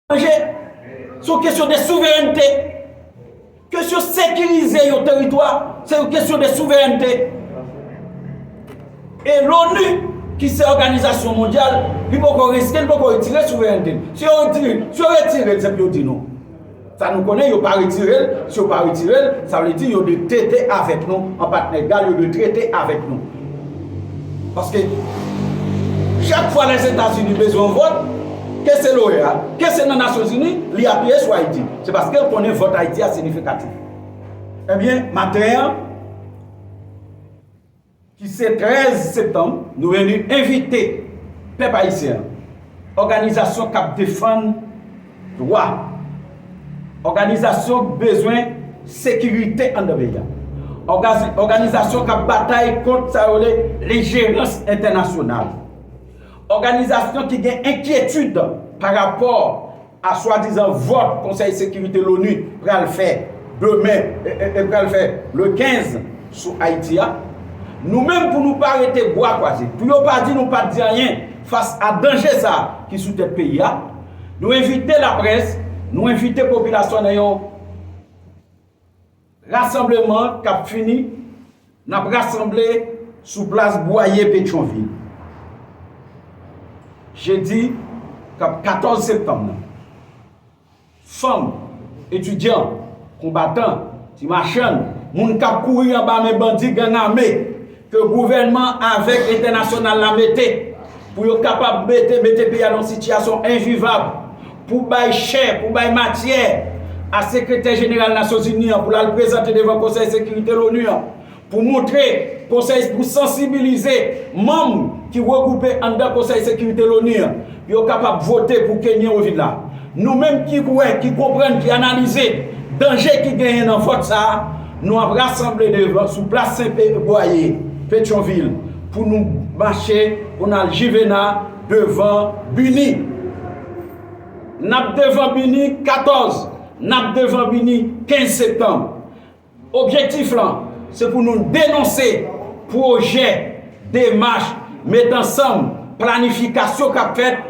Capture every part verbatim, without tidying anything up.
danje. Se yon kesyon de souverènte. Kesyon sekirize yon teritwa, se yon kesyon de souverènte. E l'ONU, ki se òganizasyon mondyal, li poko riske, li poko retire souverènte l. Si yo retire, si yo retire l, se pou yo di nou. Sa nou konnen, yo pa retire l. Si yo pa retire l, sa vle di yo dwe trete avèk nou an patnè egal, yo dwe trete avèk nou. Paske chak fwa Lèzetazini bezwen yon vòt, ke se l'OEA, ke se nan Nasyonzini, li apiye sou Ayiti. Se paske l konnen vòt Ayiti a siyifikatif. Ebyen, maten an, ki se trèz septanm, nou vini envite pèp ayisyen an, òganizasyon k ap defann dwa, òganizasyon k bezwen sekirite anndan peyi a, ògazi- òganizasyon k ap batay kont sa yo rele lenjerans entènasyonal, òganizasyon ki gen enkyetid pa rapò a swadizan vòt Konsèy Sekirite l'ONU pral fè demen, e, e, e pral fè le kenz sou Ayiti a, nou menm pou nou pa rete bra kwaze, pou yo pa di nou pa t di anyen fas a danje sa ki sou tèt peyi a, nou envite laprès, nou envite popilasyon nan yon rasanbleman k ap fini, n ap rasanble sou plas Bwaye Petyonvil. Jedi k ap katòz septanm nan. Fanm, etidyan, konbatan, ti machann, moun k ap kouri anba men bandi gang ame, ke gouvènman avèk entènasyonal la mete, pou yo kapab mete, mete peyi a nan yon sitiyasyon envivab, pou bay chè, pou bay matyè a sekretè jeneral Nasyonzini an pou l al prezante devan Konsèy Sekirite l'ONU an, pou montre Konsèy, pou sansibilize manm ki regwoupe anndan Konsèy Sekirite l'ONU an, pou yo kapab vote pou Kenyan yo vin la. Nou menm ki wè, ki konprann, ki analize danje ki genyen nan vòt sa a, nou ap rasanble devan, sou plas Sen Pe- Bwaye, Petyonvil, pou nou mache, pou n al Jivena, devan Bini. N ap devan Bini katòz, n ap devan Bini kenz septanm. Objektif lan, se pou nou denonse pwojè, demach, met ansanm, planifikasyon k ap fèt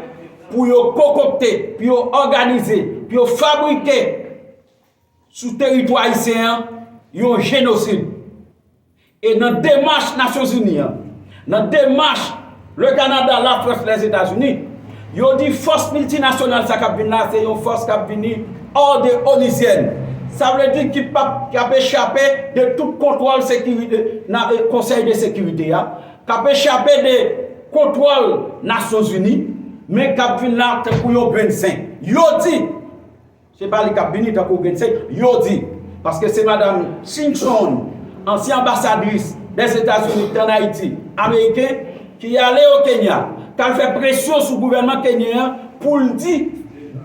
pou yo konkokte, pou yo òganize, pou yo fabrike sou teritwa ayisyen an yon jenosid. E nan demach Nasyonzini an, nan demach le Kanada, Lafrans, Lèzetazini, yo di fòs miltinasyonal sa k ap vin la, se yon fòs k ap vini hors de onusienne. Sa vle di ki p ap, k ap echape de tout kontwòl sekirite, nan, e, Konsèy de Sekirite a, k ap echape de kontwòl Nasyonzini, men k ap vin la tankou yon grenn sen. Yo di, se pa li k ap vini tankou grenn sen, yo di. Paske se madanm Chin Chun, ansyen anbasadris Lèzetazini ki ann Ayiti, ameriken, ki ale o Kenya, k al fè presyon sou gouvènman kenyen an pou l di,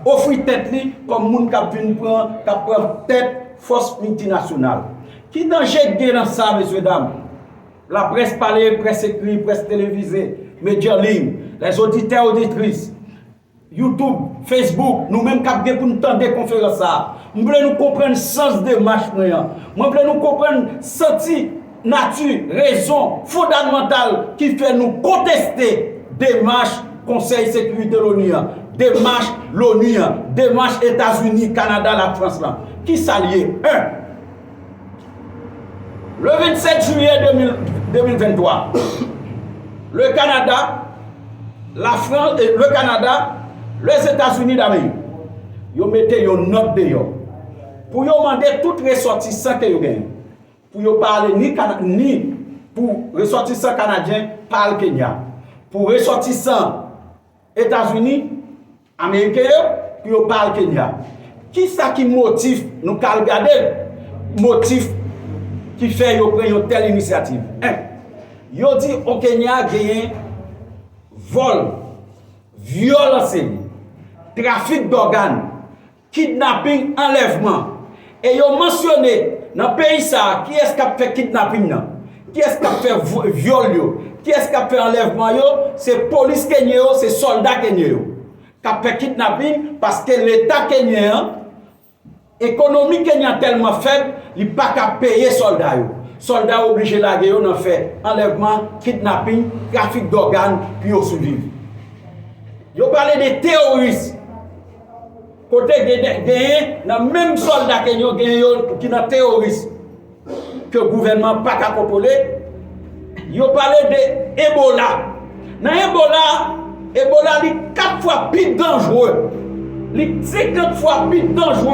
ofri tèt li kòm moun k ap vin pran, k ap pran tèt fòs miltinasyonal. Ki danje k gen nan sa, mesye dam? Laprès pale, près ekri, près televize, medya an liy, lèzoditè, oditris, YouTube, Facebook, nou menm k ap gen pou n tande konferans sa a. M vle nou konprann sans demach mwen an. Mwen vle nou konprann santi, nati, rezon fondamantal ki fè nou konteste demach Konsèy Sekirite l'ONU an, demach l'ONU an, demach Etazini, Kanada, Lafrans lan. Kisa l ye? En, le vennsèt jiyè de mil, de mil venntwa, le Kanada, Lafrans, eh, le Kanada, Lèzetazini d'Amerik, yo mete yon nòt deyò pou yo mande tout resòtisan ke yo genyen, pou yo pa ale ni Kana-, ni pou resòtisan kanadyen pa al Kenya, pou resòtisan Etazini, ameriken yo, pou yo pa al Kenya. Kisa ki motif, nou ka al gade motif ki fè yo pran yon tèl inisyativ? En, yo di o Kenya genyen vòl, vyòl an seri, trafik dògàn, kidnaping, anlèvman. E yo mansyone nan peyi sa a, kiyès k ap fè kidnaping nan, kiyès k ap fè vo- vyòl yo, kiyès k ap fè anlèvman yo, se polis kenyen yo, se sòlda kenyen yo k ap fè kidnaping, paske leta kenyen an, ekonomi kenyen an tèlman fèb, li pa ka peye sòlda yo. Sòlda yo oblije lage yo nan fè anlèvman, kidnaping, trafik dògàn pou yo siviv. Yo pale de teworis. Kote gen, genyen nan menm sòlda ke yo genyen yo ki nan teworis ke gouvènman pa ka kontwole. Yo pale de Ebola. Nan Ebola, Ebola li kat fwa pi danjere. Li senkant fwa pi danjere.